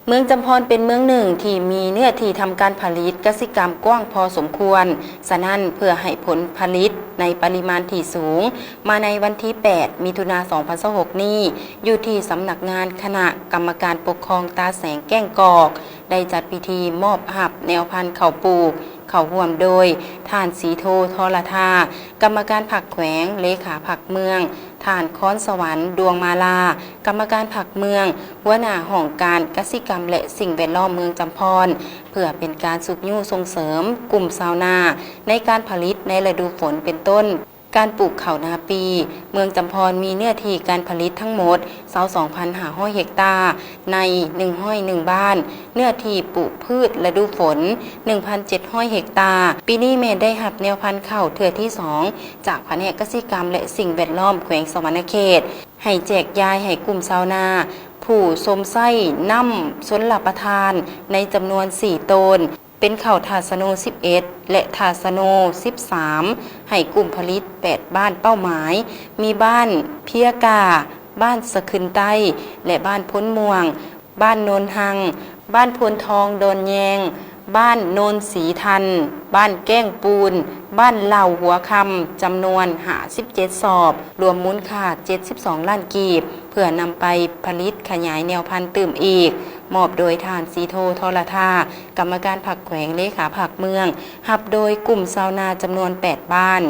ເມືອງຈຳພອນເປັນເມືອງໜຶ່ງທີ່ມີເນື້ອທີ່ທຳການຜະລິດກະສິກຳກວ້າງພໍສົມຄວນ, ສະນັ້ນເພື່ອໃຫ້ຜົນຜະລິດໃນປະລິມານທີ່ສູງ, ມາໃນວັນທີແປດ ມິຖຸນາ ສອງພັນຊາວຫົກນີ້, ຢູ່ທີ່ສຳນັກງານຄະນະກຳມະການປົກຄອງຕາແສງແກ້ງກອກ ໄດ້ຈັດພິທີມອບຮັບແນວພັນເຂົ້າປູກ ເຂົ້າຮ່ວມໂດຍ ທ່ານ ສີໂທ ທໍລະທາ ກຳມະການພັກແຂວງ, ເລຂາພັກເມືອງ, ທ່ານ ຄອນສະຫວັນ ດວງມາລາ ກຳມະການພັກເມືອງ, ຫົວໜ້າຫ້ອງການກະສິກຳ ແລະ ສິ່ງແວດລ້ອມເມືອງຈຳພອນ ເພື່ອເປັນການຊຸກຍູ້ສົ່ງເສີມກຸ່ມຊາວນາໃນການຜະລິດໃນລະດູຝົນ ເປັນຕົ້ນ ການປູກເຂົ້ານາປີ. ເມືອງຈຳພອນມີເນື້ອທີ່ການຜະລິດທັງໝົດ ຊາວສອງພັນຫ້າຮ້ອຍເຮັກຕາ ໃນໜຶ່ງຮ້ອຍໜຶ່ງບ້ານ, ເນື້ອທີ່ປູກພືດລະດູຝົນ ໜຶ່ງພັນເຈັດຮ້ອຍເຮັກຕາ. ປີນີ້ແມ່ນໄດ້ຮັບແນວພັນເຂົ້າເທື່ອທີສອງ ຈາກພະແນກກະສິກຳ ແລະ ສິ່ງແວດລ້ອມແຂວງສະຫວັນນະເຂດ ໃຫ້ແຈກຢາຍໃຫ້ກຸ່ມຊາວນາ ຜູ້ຊົມໃຊ້ນ້ຳຊົນລະປະທານ ໃນຈຳນວນສີ່ໂຕນ, ເປັນເຂົ້າທາດສະໂນສິບເອັດ ແລະ ທາດສະໂນສິບສາມ ໃຫ້ກຸ່ມຜະລິດແປດບ້ານເປົ້າໝາຍ, ມີບ້ານເພຍກາ, ບ້ານສະຂຶ້ນໃຕ້ ແລະ ບ້ານໂພນມ່ວງ, ບ້ານໂນນຮັງ, ບ້ານໂພນທອງດອນແຍງ, ບ້ານໂນນສີທັນ, ບ້ານແກ້ງປູນ, ບ້ານເຫຼົ່າຫົວຄຳ ຈຳນວນຫ້າສິບເຈັດສອບ, ລວມມູນຄ່າເຈັດສິບສອງລ້ານກີບ ເພື່ອນຳໄປຜະລິດຂະຫຍາຍແນວພັນຕື່ມອີກ, ມອບໂດຍທ່ານ ສີໂທ ທໍລະທາ ກຳມະການພັກແຂວງ, ເລຂາພັກເມືອງ, ຮັບໂດຍກຸ່ມຊາວນາຈຳນວນແປດບ້ານ.